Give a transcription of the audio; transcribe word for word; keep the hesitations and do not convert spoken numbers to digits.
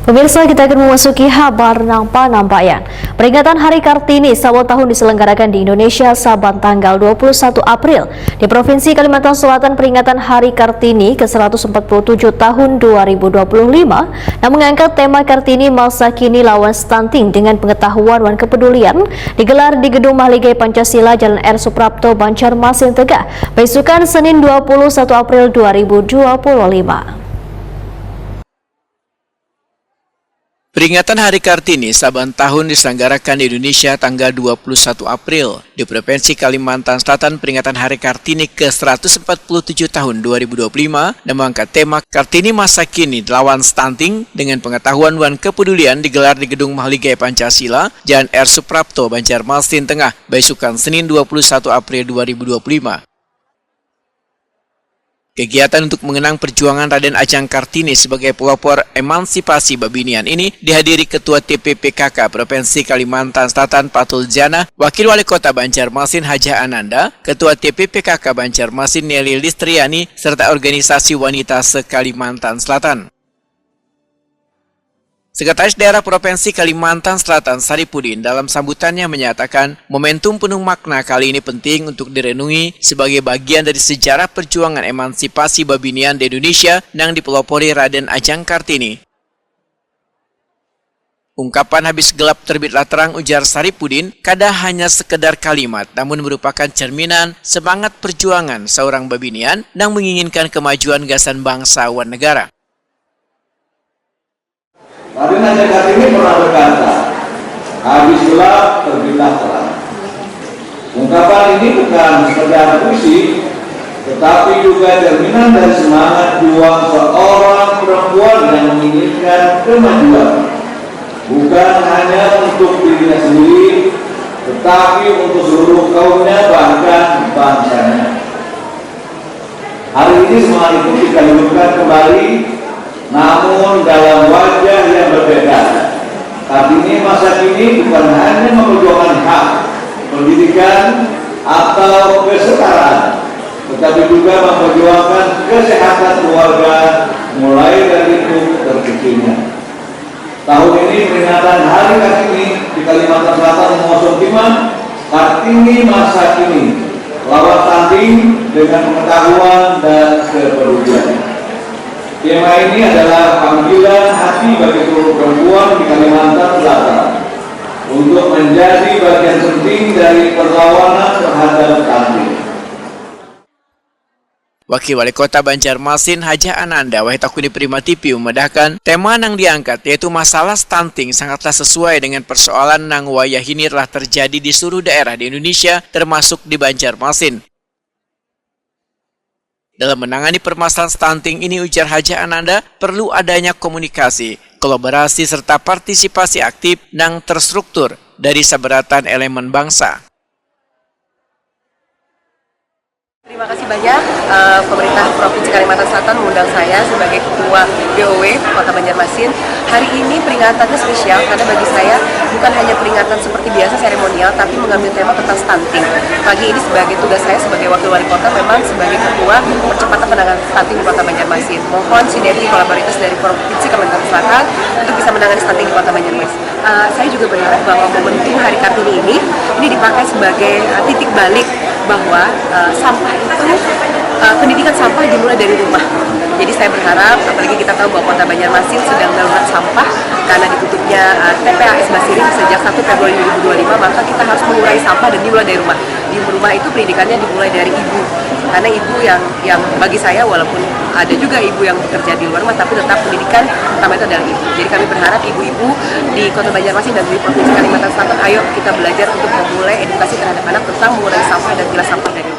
Pemirsa, kita akan memasuki habar nang panampayan. Peringatan Hari Kartini saban tahun diselenggarakan di Indonesia saban tanggal dua puluh satu April. Di Provinsi Kalimantan Selatan, peringatan Hari Kartini ke seratus empat puluh tujuh tahun dua ribu dua puluh lima nang mengangkat tema Kartini masa kini lawan stunting dengan pengetahuan wan kepedulian digelar di Gedung Mahligai Pancasila, Jalan R Suprapto, Banjarmasin Tengah, baisukan Senin dua puluh satu April dua ribu dua puluh lima. Peringatan Hari Kartini saban tahun diselenggarakan di Indonesia tanggal dua puluh satu April. Di Provinsi Kalimantan Selatan, peringatan Hari Kartini ke seratus empat puluh tujuh tahun dua ribu dua puluh lima nang mengangkat tema Kartini masa kini lawan stunting dengan pengetahuan wan kepedulian digelar di Gedung Mahligai Pancasila, Jalan R Suprapto, Banjarmasin Tengah, baisukan Senin dua puluh satu April dua ribu dua puluh lima. Kegiatan untuk mengenang perjuangan Raden Ajang Kartini sebagai pelopor emansipasi babinian ini dihadiri Ketua T P P K K Provinsi Kalimantan Selatan Fathul Janah, Wakil Wali Kota Banjarmasin Hajah Ananda, Ketua T P P K K Banjarmasin Nelly Listriani, serta organisasi wanita se-Kalimantan Selatan. Sekretaris Daerah Provinsi Kalimantan Selatan Saripudin dalam sambutannya menyatakan, momentum penuh makna kali ini penting untuk direnungi sebagai bagian dari sejarah perjuangan emansipasi babinian di Indonesia nang dipelopori Raden Ajang Kartini. Ungkapan "habis gelap terbitlah terang," ujar Saripudin, kada hanya sekedar kalimat, namun merupakan cerminan semangat perjuangan seorang babinian nang menginginkan kemajuan gasan bangsa wan negara. Raden Ajang Kartini pernah berkata, "Habis gelap, terbitlah terang." Ungkapan ini bukan sekedar puisi, tetapi juga cerminan dari semangat juang seorang perempuan yang menginginkan kemajuan, bukan hanya untuk dirinya sendiri, tetapi untuk seluruh kaumnya, bahkan bangsanya. Hari ini semangat itu kita hidupkan kembali, namun dalam wajah yang berbeda. Kartini masa kini bukan hanya memperjuangkan hak, pendidikan, atau kesetaraan, tetapi juga memperjuangkan kesehatan keluarga, mulai dari lingkup terkecilnya. Tahun ini peringatan Hari Kartini di Kalimantan Selatan mengusung tema Kartini Masa Kini, lawan stunting dengan pengetahuan dan kepedulian. Tema ini adalah panggilan hati bagi seluruh perempuan di Kalimantan Selatan untuk menjadi bagian penting dari perlawanan terhadap stunting. Wakil Wali Kota Banjarmasin Hajah Ananda wahid takuni Prima T V memadahkan, tema nang diangkat yaitu masalah stunting sangatlah sesuai dengan persoalan nang wayahini telah terjadi di seluruh daerah di Indonesia termasuk di Banjarmasin. Dalam menangani permasalahan stunting ini, ujar Hajah Ananda, perlu adanya komunikasi, kolaborasi, serta partisipasi aktif nang terstruktur dari sabaratan elemen bangsa. Terima kasih banyak uh, pemerintah Provinsi Kalimantan Selatan mengundang saya sebagai ketua B O W Kota Banjarmasin. Hari ini peringatannya spesial karena bagi saya bukan hanya peringatan seperti biasa seremonial, tapi mengambil tema tentang stunting. Pagi ini sebagai tugas saya sebagai wakil wali kota memang sebagai ketua percepatan penanganan stunting di Kota Banjarmasin. Mohon sinergi kolaborasi dari Provinsi Kalimantan Selatan untuk bisa menangani stunting di Kota Banjarmasin. Uh, saya juga berharap bahwa momentum Hari Kartini ini ini dipakai sebagai uh, titik balik bahwa uh, sampah itu uh, pendidikan sampah dimulai dari rumah. Jadi saya berharap, apalagi kita tahu bahwa Kota Banjarmasin sedang darurat sampah karena ditutupnya uh, T P A S Basirin sejak satu Februari dua ribu dua puluh lima, maka kita harus mengurangi sampah dan dimulai dari rumah. Di rumah itu pendidikannya dimulai dari ibu, karena ibu yang yang bagi saya, walaupun ada juga ibu yang bekerja di luar rumah, tapi tetap pendidikan pertama itu adalah ibu. Jadi kami berharap ibu-ibu di Kota Banjarmasin dan di Provinsi Kalimantan Selatan, ayo kita belajar untuk memulai edukasi terhadap anak tentang mengurangi sampah dan pilah sampah dari